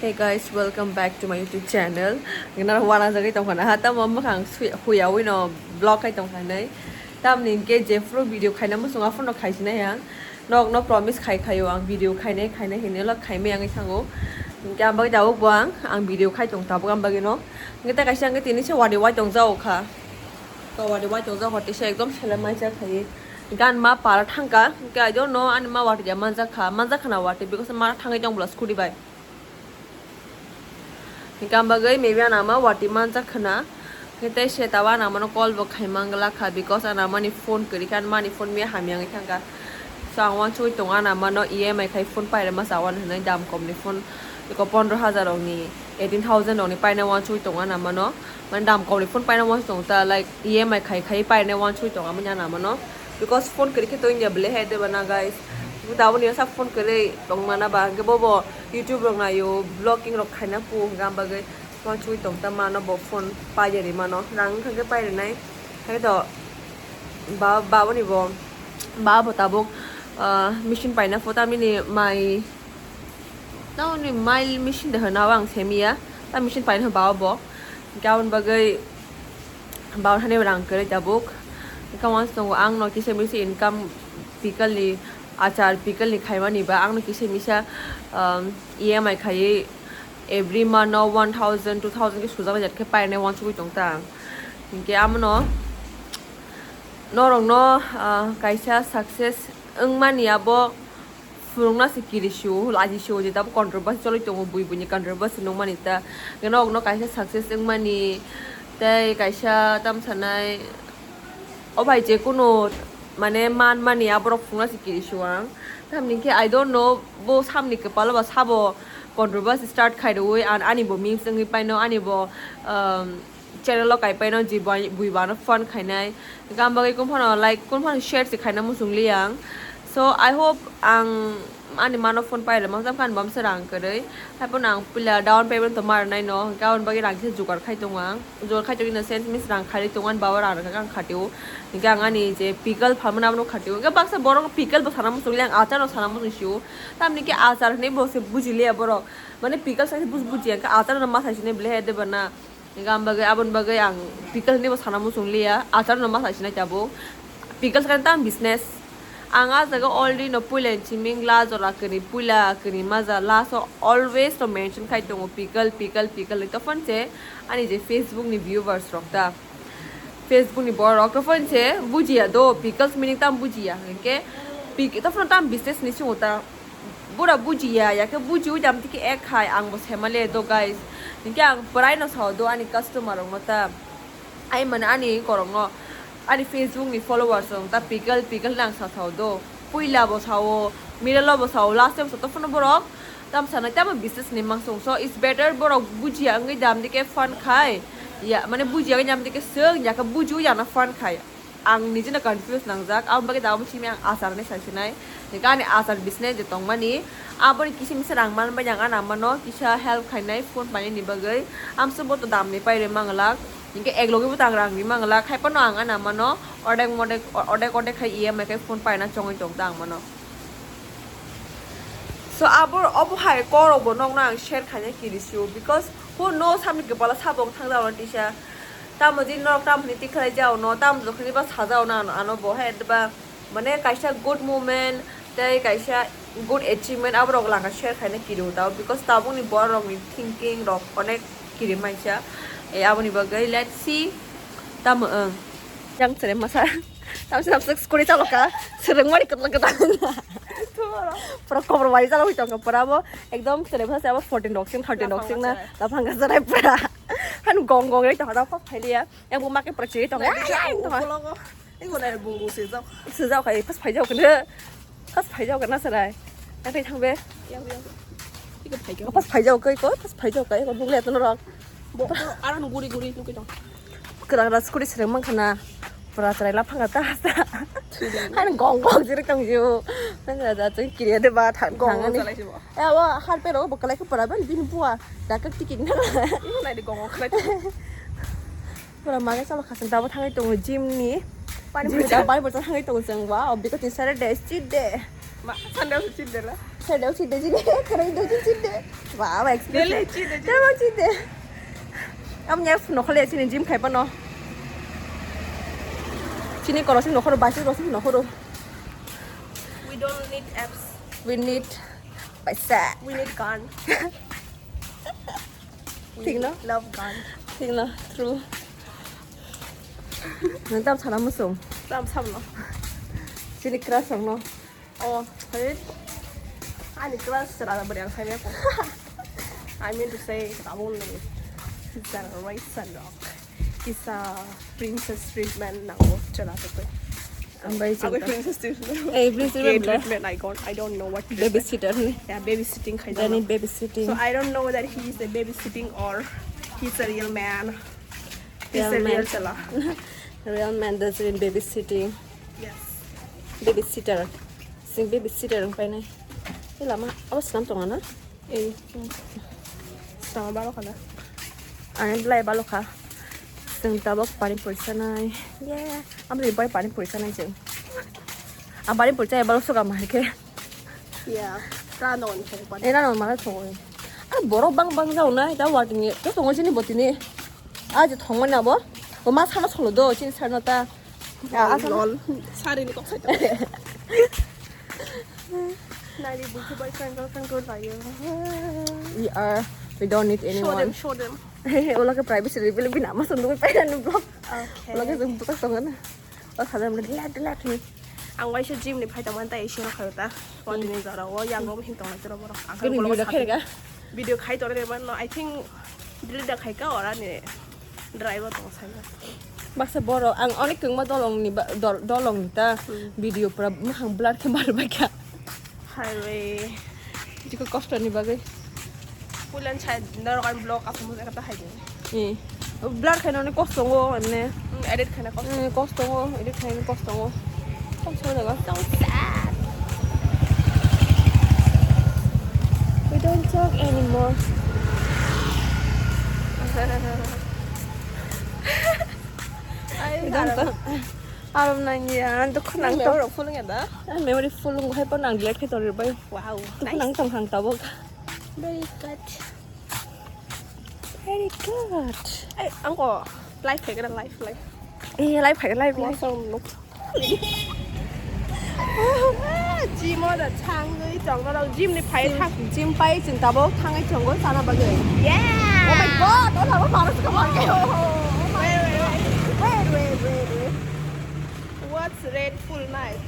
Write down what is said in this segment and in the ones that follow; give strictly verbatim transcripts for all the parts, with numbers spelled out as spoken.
Hey guys, welcome back to my YouTube channel. Gana wana jagwi tongkha na ha, tamo mwkhang sui-, huyawi no vlog khai tongkha nai. Tamni hwnkhe jephru video khaina muchung aphuru no khaisinai ang. Nok no promise khai khaio ang video khainai, khainai hinwi lo khaimai ang thango. Hwnkhe ang bagwi tabuk bo ang, ang video khai tong tabuk ang bagwi no. Hwnkhe ta kaisa hwnkhe tini se wadi wai tong jao kha. To wadi wai tong jao kha tisa ekdom sele mai jak khai. Gan ma para thangka, hwnkhe I don't know ani ma wadi ya manjak kha, manjak kha na wadi because ma thangwi tong bwla scooty bai. Hingke ang bagwi maybe ang ama wati manjak khna. Hingke tei se tabo ang amano call bo khai mangla kha, because ang amani phone kwrwi kha, ani mani phone mia hamya wngwi thangkha. So ang wansugwi tongo ang amano E M I khai phone pairema sa wan hinwi dam komni phone, eko pondro hajar rokni, eighteen thousand rokni paina wansugwi tongo ang amano. Mane dam komni phone paina wansugwi tongo ta, like, E M I khai khai paina wansugwi tongo amani ang amano. Because phone kwrwi khe to India bele hai deba na guys. Taboni sa phone kwrwi tong mana ba hingke bobo YouTube rok naio, vlogging rok khaina pu hingke ang bagwi wansugwi tong ta mano bo phone paijari mano. Rang wngkha khe pairinai. Hai to ba, baboni bo, ba bo tabuk, ah, machine paina pho tamini mai, tamoni mai machine de hwnao ang semiya. Ta machine paina pho ba bo. Hingke aboni bagwi Bahan hani rang kwrwi tabuk. Wngkha wansukgo ang no kisa misa income pickle ni, achar pickle ni khaimani ba ang no kisa misa, um, E M I khaiwi every month no one thousand, two thousand khe sujak jat khe painai wansugwi tong ta. Hinkhe amo no norok no, uh, kaisa success wngmani abo phunukna se kiri sio, laji sio je tabuk controversy choloi tongo, bui buini controversy nukmani ta. Hingke norokno kaisa success wngmani, tei kaisa tam sanai, o bai je kunu mane manmani aborok phunukna se kiri sio ang. Tamni khe I don't know, bo samni kwpalo ba sabo controversy start khai rwui, an-, ani bo memes wngwi paino, ani bo, um, channel o kaipai no je bui, bui bano fun khainai. Gam bagwi kung phano like kung phano share se khaina muchung li ang. So I hope ang ani mano phone pai rwma jang kan bam se rang kwrwi. Hai phano ang pila down payment to mar nai no. Gabon bagwi rang khe jugar khai tongo ang. Jugar khai tongo in the sense means rang khai tongo ani baba rang rwkha ang khatio. Hingke ang ani je pickle phalmani abono khatio. Hingke baksa borok pickle bo sana muchung li ang achar no sana muchung sio. Tamni khe achar hinui bo se buji liya borok. Mane pickle sai se buji buji hingke achar no ma sai sinai bile he deba na. Gam bagwi, aboni bagwi ang pickle ni bo sana muchung liya, achar no ma sai sinai tabuk. Pickle khe tam business. Ang a jaga already no puila ni chiming la jora kwrwi, puila kwrwi ma ja, last o always no mention khai tongo pickle, pickle, pickle. Tophan se ani je Facebook ni viewers rok ta, Facebook ni borok tophan se bujiya do, pickles meaning tam bujiya. Hinkhe pik-, tophan tam business ni singo ta. Bura bujiya, ya khe bujiwi jam tiki ek khai, ang bo semale do, guys. Hinkhe ang prai no sao do ani customer rok no ta. Ai mane ani korok no, ani Facebook ni followers rok ta pickle, pickle nang sa sao do. Puila bo sao, middle o bo sao, last time sa to phano borok. Tam sanai tamo business ni mangsong. So it's better borok bujiya wngwi jam tiki fun khai. Ya, mane bujiya wngwi jam tiki swng, ya khe bujiwi jana fun khai. Ang nijino confuse nangjak, aboni bagwi tabuk simi ang achar hinwi saisinai. Hinkhe ani achar business je tongmani, aboni kisa misa rang manbai ang ani amano kisa help khainai phone painani bagwi. Amswk bo to damni pairwi manglak, hinkhe eklogwi bo to ang rang ri manglak, haiphano ang ani amano ordek modek, ordek ordek khai E M I khai phone paina chongwi tongta ang mano. So abo, obo hai korokbo nokno ang share khaina kirisio, because who knows, samni kwpalo sabo thangjago tisa. Tamo jin norok tamo hwnwi tikhlai jao no, tamo jokhoni ba sajao no ano, ano bo hai ba mane kaisa good moment tei kaisa good achievement aborok laka share khaina kirio tao, because tabukni borok rokni thinking rok onek kiri maisa. E aboni bagwi let's see tamo wng. Yang chere masa. Tamsa tamsa scooty chaloka. Swrwngmani kwtal kwtal. Pura kobor wai chalogwi tongkha pura bo. Ekdom kwtal bwsa abo fourteen rok sing, thirteen rok sing na. Laphang ka charai pura. Han gong gong rei tongkha, laphang phai liya. Yang bo make pura chiri tongkha. Yang tongkha. Ego na bung bung sejak. Sejak khai, pas phai jao kene. Pas phai jao kana sarai. Yang thai thang be. Yang yang. Iko phai ka. Pas phai jao kai ko, pas phai jao kai ko, bung le tono rok. Bo, bo, aran guri guri nukui tong. Kwrak rak scooty sreng mankha na. Pura chwrai laphang ta ta. Thwilang. Ani gong gong jiri tong ju. Nang da da chwng kiriya de ba thang. Gong thang gong ani. Chalai si bo. Eh, abo har pero bo kalai ko pura ban bini bua. Da kak tiking na. Iko nai di gong gong khlai. Pura mage chalo khasing tabo thangwi tongo gym ni. Pani gym botol. Da pani botol thangwi tongo chwng ba. O biko tin sare de chit de. Ma, sandal chit de la. Hello, chide, chide. Karang do, chide. Wow, expression. Lele, chide, chide. Tamo chide. Am nya phone khole chini gym khai pano. Chini koro sini nokhoro, basi koro sini nokhoro. We don't need apps. We need paisa. We need gun. We Thik no? Love gun. Thik no, true. Nang tam sana musung. Tam sam no. Chini crush ang no. Oh, hey. Ani crush chwla bwrwi ang saimaya kho. I mean to say, I won't know. He's a right son rock. He's a princess treatment nango chwla to. Ang bai Agoi chwla. Princess treatment. Eh, princess Gay treatment. Treatment, I don't, I don't know what treatment. Babysitter ni. Yeah, babysitting khai Dani jano. Babysitting. So I don't know whether he is a babysitting or he's a real man. He's a real man. Real chwla. Real man doesn't mean babysitting. Yes. Babysitter. Sing babysitter ang painai. Ila ma, awas nam tonga na? Eh, sama balo kana. Ani belai balo kha. Sing tabok pani puri sanai. Yeah. Amri bai pani puri sanai jeng. Ang pani puri chai balo suka ma ke. Yeah. Rano ni pani. Eh, rano ma thong. Ah, borok bang bang jao nai, ta wati ni. To thong sini boti ni. Ah, je thong mana bo. O ma sama solo do, chini sarno ta. Ya, asal. Lol. Sari ni kok sai ta. Nari buku bai friend girlfriend ko layo. We are, we don't need anyone. Show them, show them. Ola ke privacy reveal bina ma sunduk pai na vlog. Okay. Ola ke jeng buka song na. O sadar mo glad glad ni. Ang waisa gym ni phai tongmani tai isi no khayo ta. Pon dini jora o yang rom hin tong lai tero borok. Ang kini video khai ga. Video khai tore man no. I think delete da khai ka ora ni. Driver tong sai. Baksa borok ang onek kwngma dolong ni ba-, dol-, dolong ni ta. Hmm. Video pura mohang blur khe mar bai kha. Highway. Jiko kosto ni bagwi. Pulan chai norok ang vlog asam mo kata hai. Eh. Blur khaina ni kosto ngo emne. Hmm, edit khaina kosto. Eh, kosto ngo, edit khaina ni kosto ngo. Kosto daga. So sad. We don't talk anymore. Ay, we don't talk. Aram nang ya, ang dukhu nang to. Memory full nge da? Ah, memory full nge hai pa nang delete khe tori bai. Wow. Dukhu nang tong hang tabok. Very good. Very good. Ay, ang ko live khai kana live live. Eh, live khai live live. Gym o da thangwi tong norok gym ni phai thang. Gym pai chwng tabok thangwi tongo sana bagwi. Yeah. Oh my god, oh lama mara suka mara. Oh my god. Wait, wait, wait, wait, wait. What's red full knife?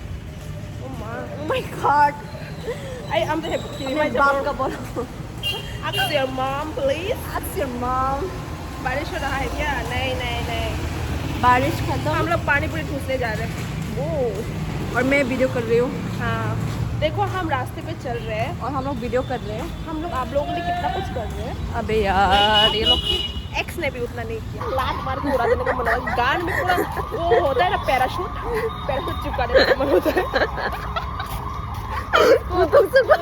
Oh my. Oh my god. I am the happy. Bap ka bolo. Ask your mom, please. Ask your mom. बारिश हो रहा है क्या? नहीं, नहीं, नहीं। बारिश खत्म। हम लोग पानी पूरी ठूसने जा रहे हैं। ओ। और मैं वीडियो कर रही हूँ। हाँ। देखो, हम रास्ते पे चल रहे हैं। और हम लोग वीडियो कर रहे हैं। हम लोग आप लोगों के लिए कितना कुछ कर रहे हैं। अबे यार, ये लोग एक्स ने भी उतना नहीं किया। लात मार के उड़ा देने का मन होता है। गान में पूरा वो होता है ना, पैराशूट, पैराशूट चिपका देने का मन होता है। उसको,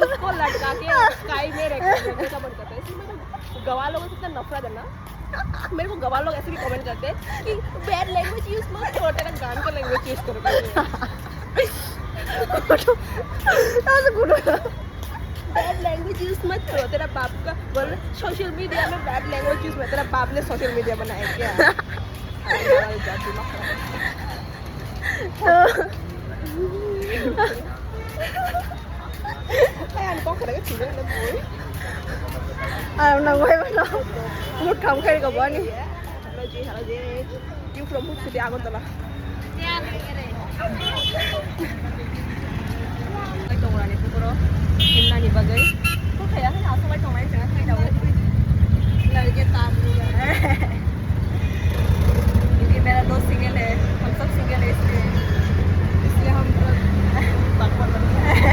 उसको लटका के स्काई में रख देने का मन करता है। इसलिए मैं तो गवार लोगों से इतना नफरत है ना। मेरे को गवार लोग ऐसे भी कमेंट करते हैं कि बैड लैंग्वेज यूज़ मत करो, तेरा गान का लैंग्वेज यूज़ करो। बैड लैंग्वेज यूज़ मत करो, तेरा बाप का, बोल, सोशल मीडिया में बैड लैंग्वेज यूज़ मत, तेरा बाप ने सोशल मीडिया बनाया क्या? Ay, ang kok kena kecil ya, boy. Ang nang bai mano. Mood kham khai ko bani. Hello, Jay. Hello, Jay. You from which city? Agartala. Tongrani pukuro himnani bagwi. Kok kaya hai aswk bai tongnai chwng khai dawi. Large tam. क्योंकि मेरा दोस्त सिंगल है, हम सब सिंगल है इसलिए, इसलिए हम थोड़ा बकवास लगता है।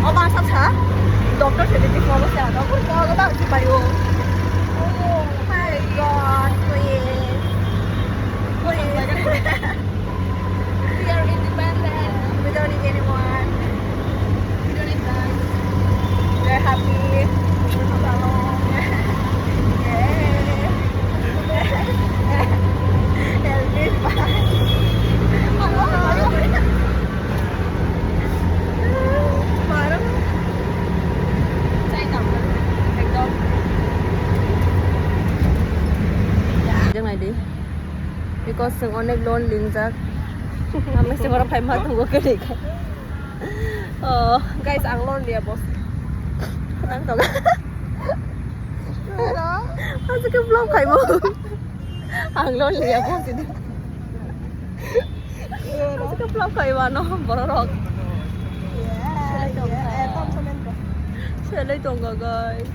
O bangsa sa, doctor se titi phone se ano, kung ko ga bang si payo. Oh my God, please, please. We are independent. We don't need anyone. We don't need guys. We're happy. We're not alone. Yay. Help me find. Hello. Hello. Kosong onek loan lingjak. Ang mesti ora phai ma tongo kene khe. Oh, guys, ang loan liya, boss. Nang tong. Asik ke vlog khai mo. Ang loan liya, boss, ini. Asik ke vlog khai mo, no, borok rok. Selai tong kha. Selai tong kha, guys.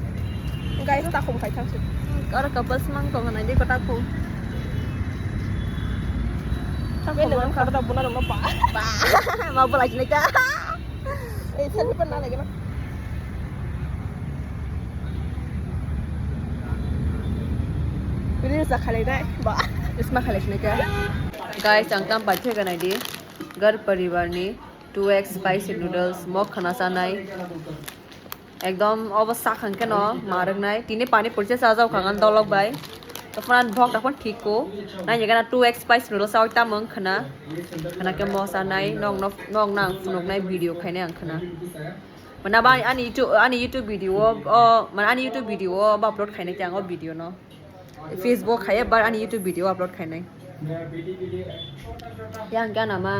Guys, takhum khai thang sih. Oro couples mang tong nai di ko takhum. Bele man khar da buna rok no pa. Pa. Ma bola sini ka. Eh, selfie pan na lagi na. Ini sa khalai nai. Ba. Isma khalai sini ka. Guys, ang tam pache ka nai di. Ghar paribar ni two X spicy noodles mok khana sanai. Ekdom obo sakhang keno marwknai. Tini pani puri se chajak kha ang dolok bai. To phan bhok da phan thik ko. Nai jega na two X spicy noodles chawi tamung khana. Khana ke mosa nai nok nok nok nang phunuk nai video khainai ang khana. Mana ba ani YouTube ani YouTube video o, o mana ani YouTube video o ba upload khainai tang o video no. Facebook khai bar ani YouTube video upload khainai. Yang gana ma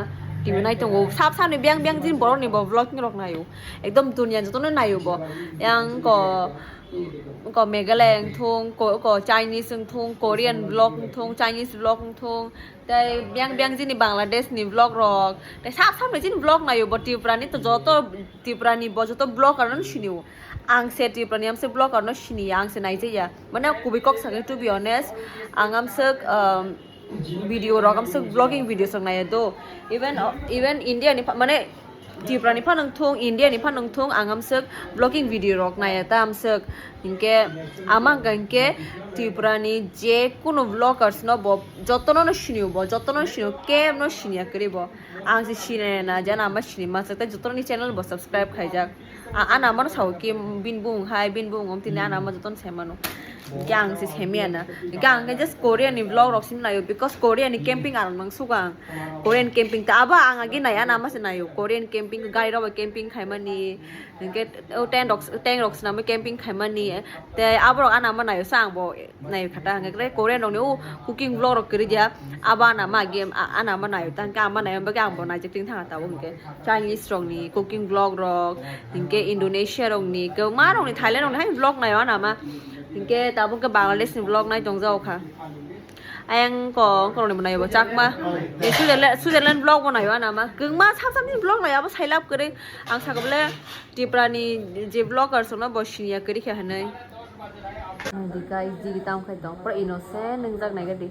timi nai tongo sab sab ni biang biang jin borok ni bo vlog ni rok nayo. Ekdom dunia joto no nayo bo. Yang ko ko Meghalaya wngthung, ko, ko Chinese wngthung, Korean vlog wngthung, Chinese vlog wngthung, tei biang biang jini Bangladesh ni vlog rok, tei sab sab ni jini vlog nayo bo Tripura ni to joto Tripura ni bo joto vlogger no sinio. Ang se Tripura ni amse vlogger no siniya, ang se naijaya. Mane kubui kok sakhe, to be honest, ang amswk, um, video rok amswk vlogging video sok naiya do. Even, even India ni pha-, mane Tripura ni pha nung thung, India ni pha nung thung, ang amswk vlogging video rok naiya ta amswk. Hinkhe ama hwnkha hinkhe Tripura ni je kunu vloggers no bo jotono no sinio bo, jotono sinio, keb no siniya kwrwi bo. Ang se sinai na, jana ama sini masa tei jotono ni channel bo subscribe khaijak. A-, ana mano sao ki bin bung hai, bin bung om tini ana ma joton sai mano. Hinkhe ang se semiya na. Hinkhe ang khe just Korean ni vlog rok sim nayo, because Korean ni camping ang nang suka ang. Korean camping ta abo ang agi nai ana ma se nayo. Korean camping gari rok bai camping khai mani. Hinkhe o tent rok, tent rok swnamwi camping khai mani. Tei abo rok ana ma nayo sa ang bo nai khata hwnkhe Korean rok ni o cooking vlog rok kwrwi dia. Abo ana ma agi ana ma nayo ta hwnkhe ama nayo bagwi ang bo naijak tini thang ta o hwnkhe. Chinese rok ni cooking vlog rok, hinkhe Indonesia rok ni, kwbangma rok ni, Thailand rok ni hai vlog naio ana ma. Hinkhe tabuk khe Bangladesh ni vlog nai tong jago kha. Ayang ko, ko ni bo naio bo Chakma. Eh, Switzerland, Switzerland vlog bo naio ana ma. Kwbangma sab sab ni vlog naio abo sailab kwrwi. Ang saka bole Tripura ni je vloggers rok no bo siniya kwrwi kha hinwi. Di guys, di tam khai tong. Pura innocent nwngjak nai di.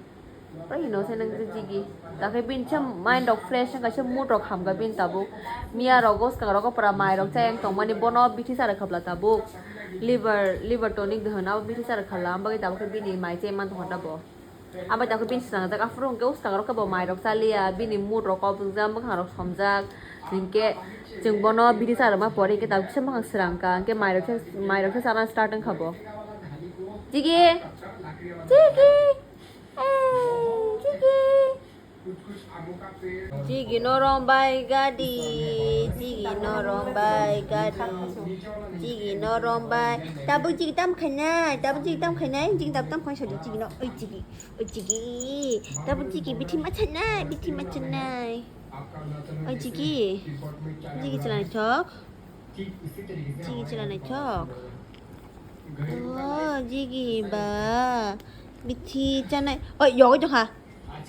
Pura innocent wng jigi. Takhe bini se mind rok fresh wngkha, se mood rok hamkha bini tabuk. Miya rogo swkang rogo pura mai rok chayang tongmani bono bithi sa rwkha bwla tabuk. Liver, liver tonic de hwn abo bithi sa rwkha bwla, abo bagwi tabuk khe bini mai chai man tongkha da bo. Abo tabuk bini swnamjak aphuru hwnkhe swkang rok khe bo mai rok chaliya, bini mood rok kobongjak, bwkhang rok somjak. Hinkhe chwng bono bithi sa rwma pore hinkhe tabuk kisa bwkhang swrang kha, hinkhe mai rok khe, mai rok khe chana start wngkha bo. Jigi! Jigi! Ei, Jigi! Jigi no rombai gadi, Jigi no rombai gadi, Jigi no rombai. Tabuk Jigi tam khainai, tabuk Jigi tam khainai, Jigi tabuk tam khainai sadi Jigi no, oi Jigi, oi Jigi. Tabuk Jigi bithi ma chanai, bithi ma chanai. Oi Jigi, Jigi chwla naithok. Jigi chwla naithok. Oh, Jigi ba. Bithi chanai. Oi, yogwi tongkha.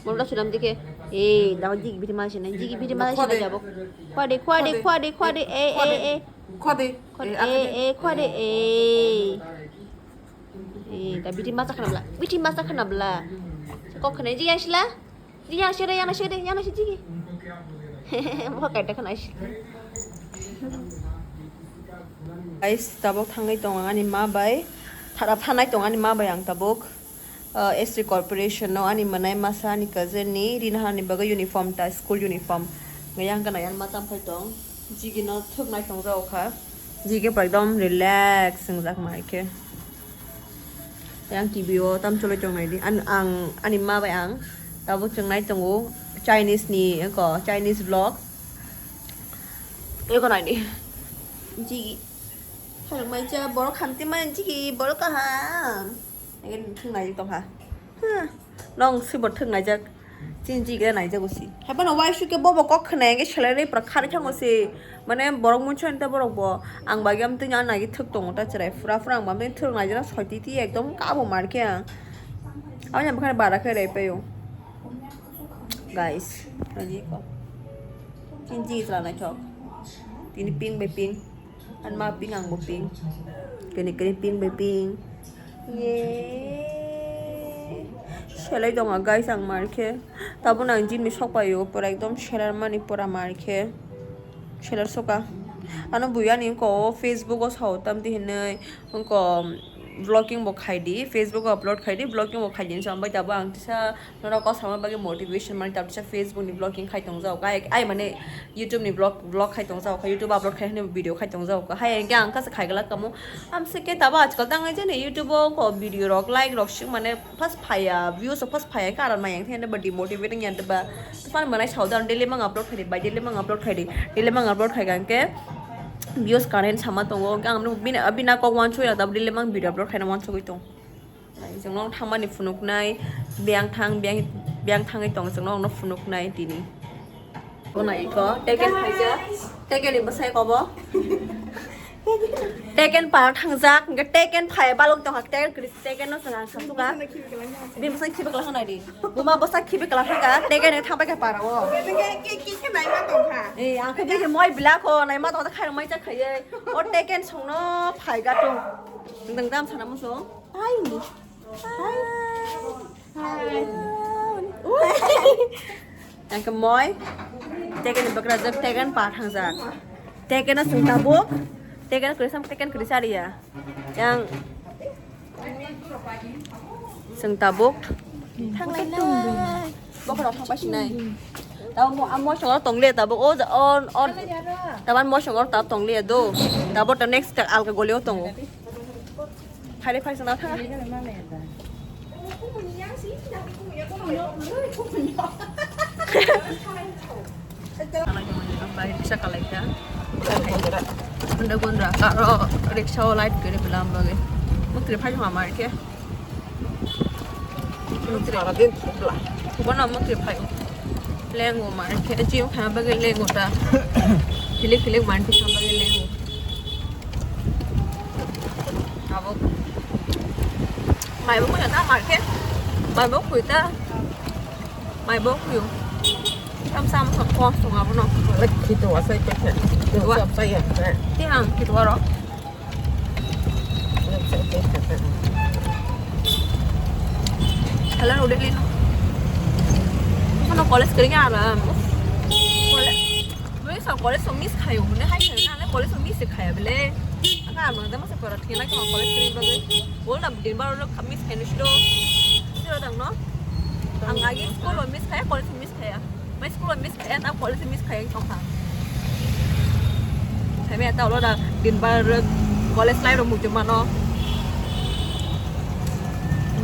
Molo sulam dikhe. Eh, dago Jigi bithi ma sinai. Jigi bithi ma sinai jabo. Khwade, khwade, khwade, khwade. Eh, eh, eh. Khwade. Khwade, eh, eh, khwade, eh. Eh, da bithi ma chakhna bla. Bithi ma chakhna bla. Kok khna Jigi asla. Yang sere, yang sere, yang sere jigi. Mo kai ta khana shi. Guys, tabuk thangwi tong ang ani ma bai. Thara thanai tong ani ma bai ang tabuk. Uh, S T Corporation no ani mwnai masa ani cousin ni Rina hani bagwi uniform ta, school uniform. Ngai ang kana yan ma tam phai tong. Jigi no thwk nai tong jao kha. Jigi pa ekdom relax wngjak mai khe. Yang T V o tam choloi tong nai di. An, ang, ani ma bai ang tabuk chwng nai tongo Chinese ni, eko, Chinese vlog. Eko nai di. Jigi. Halok mai cha borok hamti mai jigi borok kaham. Again thwng nai tong ha. Huh. Nong si bo thwng nai jak. Chini jigre naijago si. Haibano waisuk khe bobo kok khna hwnkhe salary pura kharwi thango si. Mane borok munchon ta borok bo. Ang bagwi amtwino nagi thwk tongo ta chwrai. Pura pura ang bamtwino thwk naijana soititi ekdom kabo mar khe ang. Aboni bwkhani bara khe raipaio. Guys, nagi ko. Chini jigre naithok. Tini pink bai pink. Ang ma pink ang bo pink. Kene kene pink bai pink. Ye. Selai tongo guys ang mar khe. Tabuk ang jini sok paio pura ekdom selar mani pura mar khe. Selar soka. Ano buya ni ko Facebook o sao tam di hinui ko vlogging bo khai di, Facebook o upload khai di, vlogging bo khai di hinwi sa bai tabuk ang kisa Norok kosa ma bagwi motivation mani tabisa Facebook ni vlogging khai tong jao. Ai, ai mane YouTube ni vlog, vlog khai tong jao. YouTube upload khai hwnwi video khai tong jao. Hai hwnkhe ang kasa khai glak kamo. Am se ke tabo ajkal tang ai jani YouTube o ko video rok, like rok sing mane first phaya, views o first phaya khe aram mai ang thai ba demotivating yan ba. Fan manai sao dan daily mang upload khai di, bai daily mang upload khai di. Daily mang upload khai gang ke views current sama tongo. Ang bini, bini kok wan chui na tab daily mang video upload khai na wan chui tong. Chwng no thangmani phunuknai, biyang thang, biyang, biyang thangwi tong, chwng no phunuknai tini. Bo nai kho, teken phaijak, teken ni bwsai kobo. Teken para thangjak, hwnkhe teken phai balok tongkha, teken kwrwi, teken no chwng ang sasu kha. Bini bwsai khibi kwlai kha nai di. Buma bwsai khibi kwlai kha, teken ni thang pai kha para o. Ki, ki, ki, ki naima tongkha. Eh, ang khe bini moi bila kho, naima tongkha, khairok mai chak khaiye. O teken song no phai ga tong. Dang dam sana muso. Hai. Hai. Hai. Tangke moi. Teken ni bakrajak, teken pa thangjak. Teken na sung tabuk. Teken kwrwi sam, teken kwrwi sariya. Yang sung tabuk. Thanglai nai. Bokhorok thang pasinai. Tabo mo, amo songor tongle tabuk. O, o, o. Taban mo songor tab tongle do. Tabo ta next alka golio tongo. Phaile phai sana thang. Bai riksa kalaikha. Unda gundra karo riksa o light gari bilam bagi. Mukri phai ma mar ke. Mukri. Bono mukri phai. Lengo mar ke gym kha bagi lengo ta. Hilik hilik manti kha bagi lengo. Abo. Mai bo kuya ta mar ke. Mai bo kuya ta. Mai bo kuyo. Sam sam sam kos tong abo no. Khito asai pe khe. Wa. Sam sai ya. Ti ang khito aro. Hello, Rodelino. Kono college kering aram. College. Gue sa college so miss khayo, hune hai khayo na, college so miss khayo bele. Aka ano da masa pora thina ko college kering bagai. Bol da din bar lo miss khayo shiro. Shiro dang no. Ang agi school lo miss khayo, college miss khayo. Mai school miss khayo, ta college miss khayo tong kha. Hai me ta lo da din bar college life ro mujhe mano.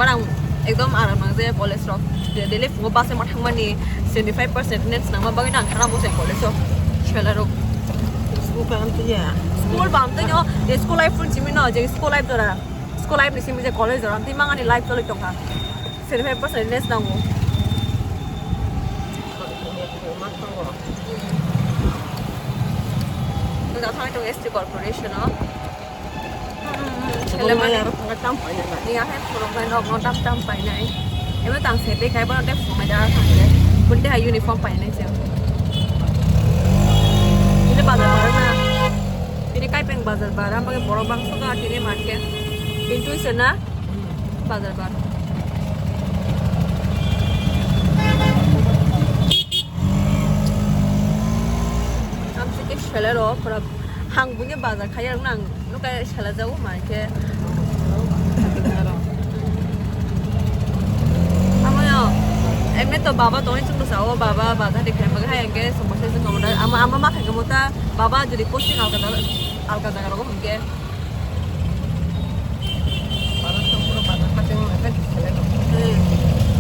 Barang ekdom aram nang je college rok. Daily phungo bus ma thangmani seventy five percent attendance nangma bagwi nang thana bo se college o. Sela rok. School bam to ya. School bam to yo, school life phun chimi no, je school life dora. School life ni simi je college dora. Ti mangani life choli tongkha. Seventy five percent attendance nango. Nang thang tong S T corporation o. Sela maya mani. Aro thangkha tam paina na. Iya, hai phunuknai rokno tam tam painai. Eba tang se de kai bono de phunuknai da thangkhe. Bunte hai uniform painai se. Ini bazar bar na. Ini kai peng bazar bar, ama ke borok bangso ka tini market. Pintu se na bazar bar. Amsi ke sele ro pura hang bunya bazar khaya nang. Nukai sala jago mai khe. Amo yo, emne to baba tongwi chwng bwsa o, baba bazar de khe, bagwi hai hwnkhe somosa se somosa. Ama, ama ma khe kamo ta, baba jodi posting alka jaga, alka jaga rogo hwnkhe. Hmm.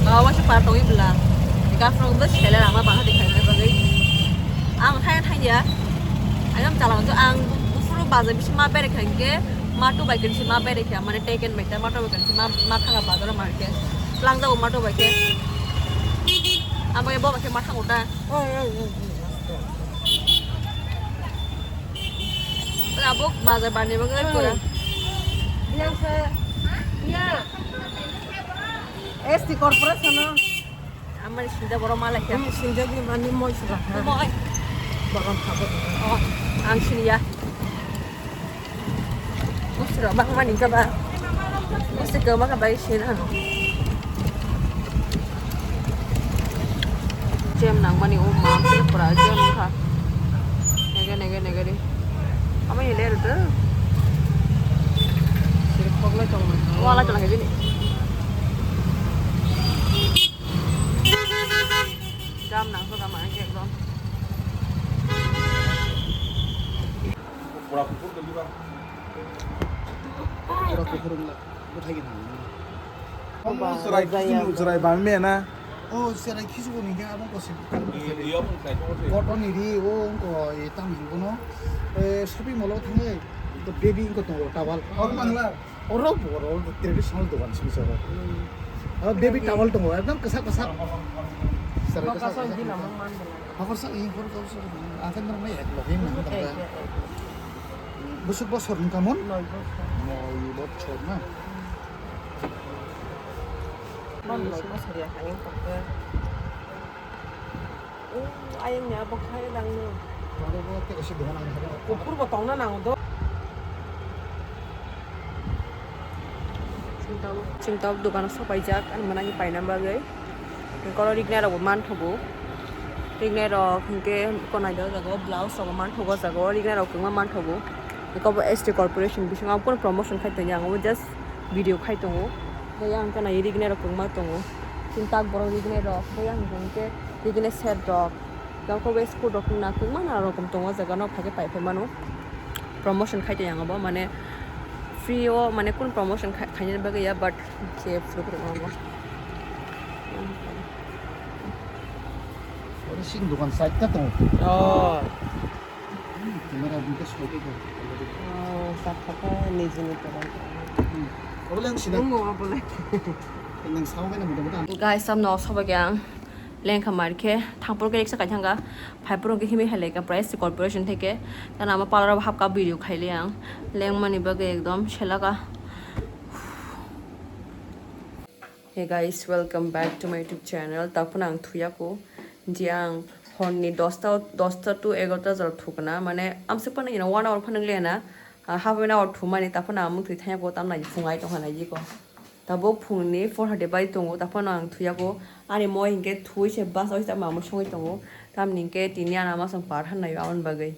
Baba waisa par tongwi bwla. Gafrong bwsa sele ama bazar de khe bagwi. Ang thaya thaya. Ayam chala to ang buphuru bazar bisi ma bere kha hwnkhe. Mato bai khe ma bere khe, mane taken bai ta mato bai khe ma, ma thanga bazar ma khe. Langjago mato bai khe. Abo abo ke matha uta. Oi, oi, oi, oi. Abo bazar bani bagwi pura. Bilang sa. Ya. S T corporation no. Amari sinja borok ma lekha. Hmm, sinja ni mani moi sura. Moi. Borok khabo. Oh, ang siniya. Usra bang mani kaba. Usra kaba kaba isin ano. Jem nang mani umma pura jem kha. Nege nege nege de. Ama ile ru tu. Sir khok lai tong mani. Wala tong lagi ni. Jam nang soda mane ekdom. Pura kuphur guli ba. Pura kuphur wngla, bwthai gini. Omo chwrai khichini chwrai bang mena. O chwrai khichini ni khe abo ko se. Kotor ni ri o wngko e tam hinbono. E shopping mall o thangwi. Ko baby wngko tongo towel. Oro mangla. Oro boro traditional dogan simi soro. Hmm. Aro baby towel tongo, ekdom kwsak kwsak. Sara kwsak kwsak. Hokor sa, ih, hokor sa, hokor sa. Akan nang mai ek loge nang tangka. Busuk bosor nung kamun? Noi bosor. Noi bosor na. Man noi bosor ya, hayang tangka. Oh, ayang ni abo khai lang no. Kuphur bo tongna nango do. Chwng tabuk dogano sopaijak ani manani paina bagwi. Koro rignai rok bo manthogo. Rignai rok hinkhe konai do jaga o blouse rok manthogo jaga o rignai rok kwbangma manthogo. Eko bo S T corporation bisingo ang kunu promotion khai tongya ang obo just video khai tongo. Tei ang kana rignai rok kwbangma tongo. Chini tak borok rignai rok tei ang hinkhe rignai set rok. Tei kok bai school rok na kwbangma na rokom tongo o jaga no phai khe pai phai mano. Promotion khai tong yang bo mane free o mane kun promotion khai khaina bagwi ya but je free free mo. Oro sing dukan side ta tongo. Oh. Camera bumte side ko. Oh, sab kata nijini tongo. Oro leng sida. Ungo abole. Nang sao kena muda muda. Guys, sam no sobo yang. Lengkha mar khe thangphuru khe riksa kaithangkha, phaiphuru khe himwi hai laikha price corporation theke. Tano ama parlour o hapkha video khaile ang, lengmani bagwi ekdom selaka. Hey guys, welcome back to my YouTube channel. Taphano ang thuyaku je ang horni dosta, dosta to egarota jora thukna, mane amswk phano ino one hour phano wnglaina, half an hour thumani, taphano ang mwthwi thangyaku, tamni phungai tongkha naijiko. Tabuk phungni four thirty bai tongo, taphano ang thuyago. Ani moi hinkhe thuwi se bus oi tamo amo songwi tongo. Tamni hinkhe tini ana masong par hanayo aboni bagwi.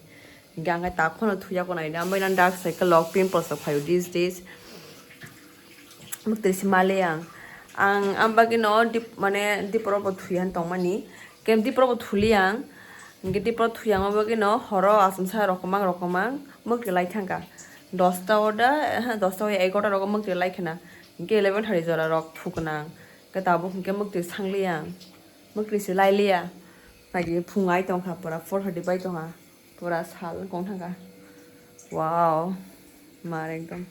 Hinkhe ang khe tak phano thuyago naidi. Ang bai nang dark circle rok, pimples rok phaio these days. Mwktwi se male ang. Ang am bagwi no dip, mane diporo bo thuyan tongmani. Kem diporo bo thuli ang. Hinkhe diporo thuyangma bagwi no horo achomsa rokomang rokomang mwktwi lai thangkha. Dosta o da, dosta o egarota rogo mwktwi lai khna. Hinkhe eleven thirty jora rok thukna ang. Khe tabuk hinkhe mwktwi sangliya ang. Mwktwi se lailiya. Nagi phungai tongkha pura four thirty bai tongkha. Pura sal wngkong thangkha. Wow. Mar ekdom.